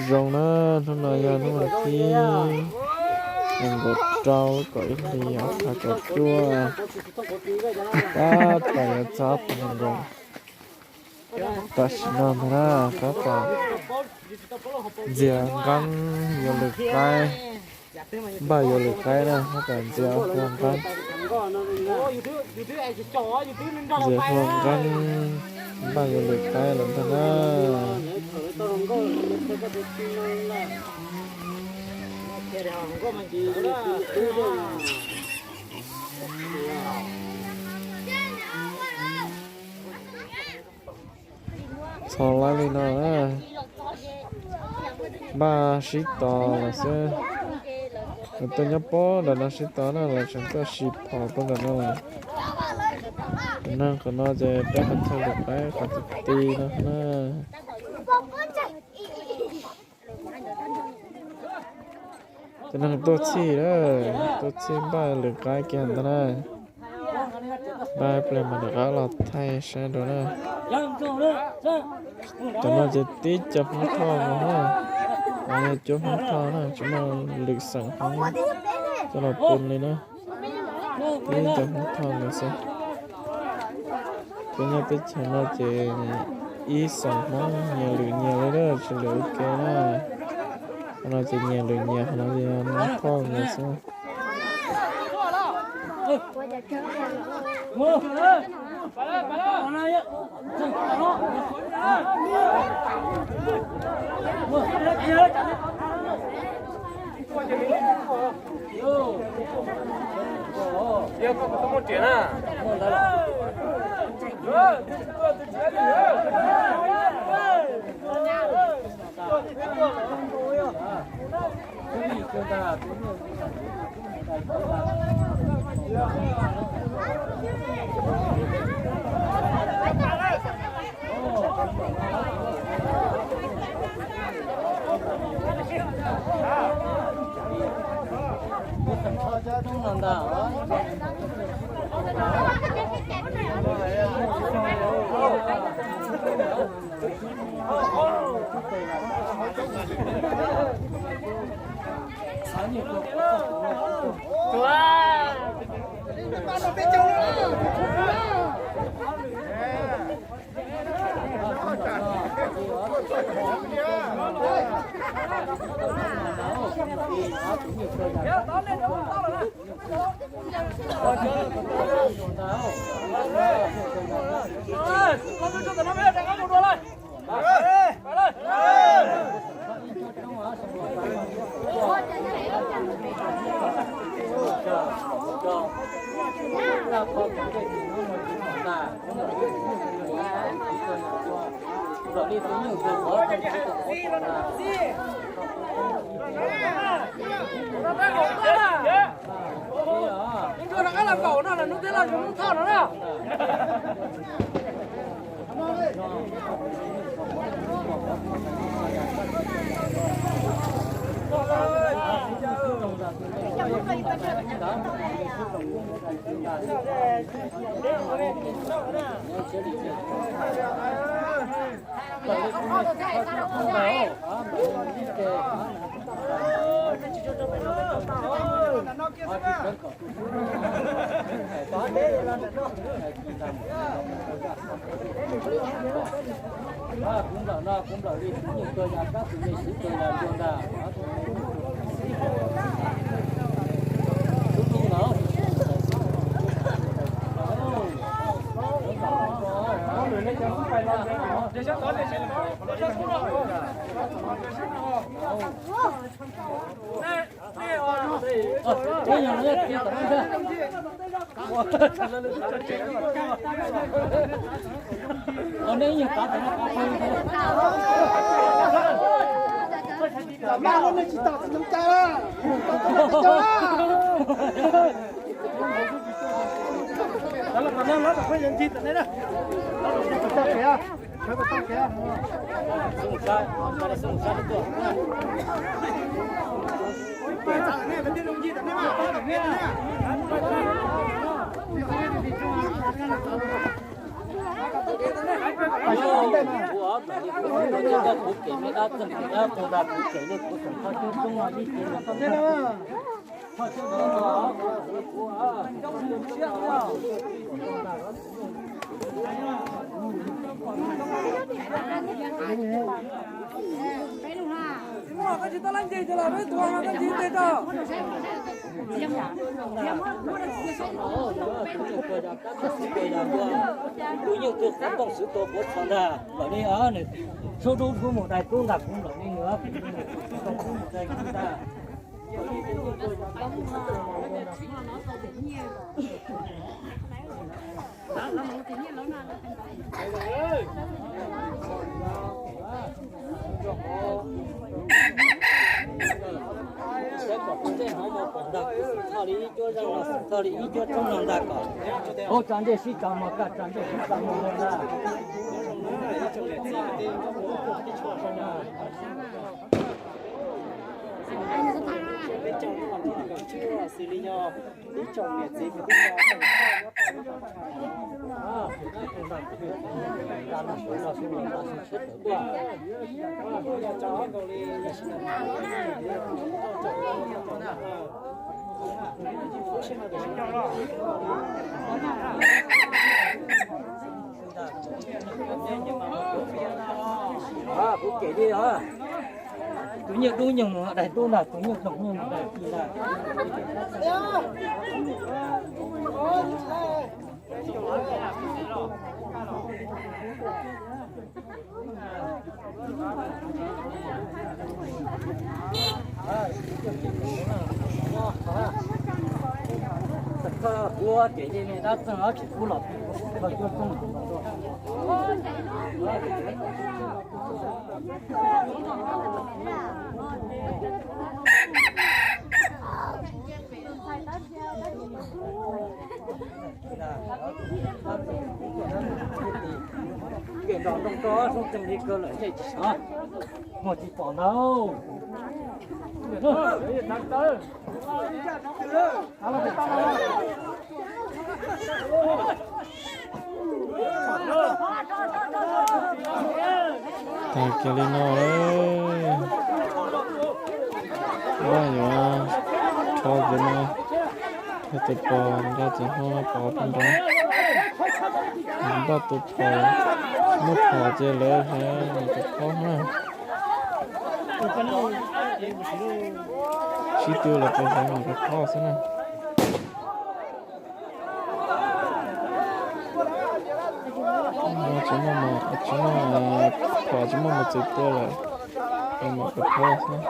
Zoo na, hnub no yog hnub vas thib nees nkaum rau lub kaum ib hlis ob phav kaum cuaj. Tab tom yuav txog ob phav nees nkaum. Tam sim no ntag na, tab tom ntxias nqeeb yuav lwm qaib, npaj yuav lwm qaib na, tab tom ntxias hu nqeeb. Ntxias hu nqeeb, npaj yuav lwm qaib lawm ntag na. Txhos lawv li no na, npaj sib tos lawm xwb. Lawv tuaj nyob puag nram no sib tos na, lawv tseem tuaj sis phom puag nram no lawm. Tus neeg qhov no ces peb qhov chaw lwm qaib qhov ti ti no na. Tus neeg tuaj txhij na, tuaj txhij npaj lwm qaib kiag ntag na. Npaj pliag mas lwm qaib los thaij saib dua na. Cov no ces tib co Hmoob Thoj no na, no yog cuab Hmoob Thoj na, tsis muaj lwm xeem Hmoob coj los pw li na. Tib co Hmoob Thoj no xwb. Peb nyob teb chaws no ces ib xeem Hmoob nyias lwm nyias li na, tsis lwm ua ke na. Qhov no ces nyias lwm nyias, qhov no ces Hmoob Thoj nyias xwb. Tus nyuj tus qub tooj xwb tus puav txhos ntag lawm ne, nws tshub dub dub mus dai tub ntag kuv lawm ne, nws tshub dub mus dai tub ntag. Txog li ib cuab roob no ntag kom hauv tso ntsej sib tso mos, kaj tso ntsej sib tso mos ntag. Xws li yog ib tsoom niam txiv kwv tij Kuv cem li os. Tus nyuj dub nyuj mus dai tub ntag, tus nyuj toog nyuj mus dai tub ntag. Kuv cem li ne, dab txeeg ob tsis kub los pib kuv txog cuab txeeg. Nkees nrog nrooj rog soob tsees li kawg lawm, muag tsis pom ntag. Tag kiag li no lawm. Npaj yuav rho tus no, yog tus pos nqa tus hlob no pov rau nrad. Npaj tus pos muab rho ces lawv mus tus phob na. Sib tw los pos mus tus phob xwb na. Tsis muaj, tsis muaj phom, tsis muaj mos txwv tua lawm, mus tus phob xwb.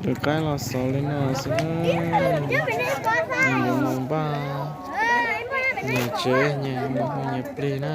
Tus qaib los xaus li no xwb na. Nws yuav mus npaj nyias tsev, nyias mus hu nyias plig na.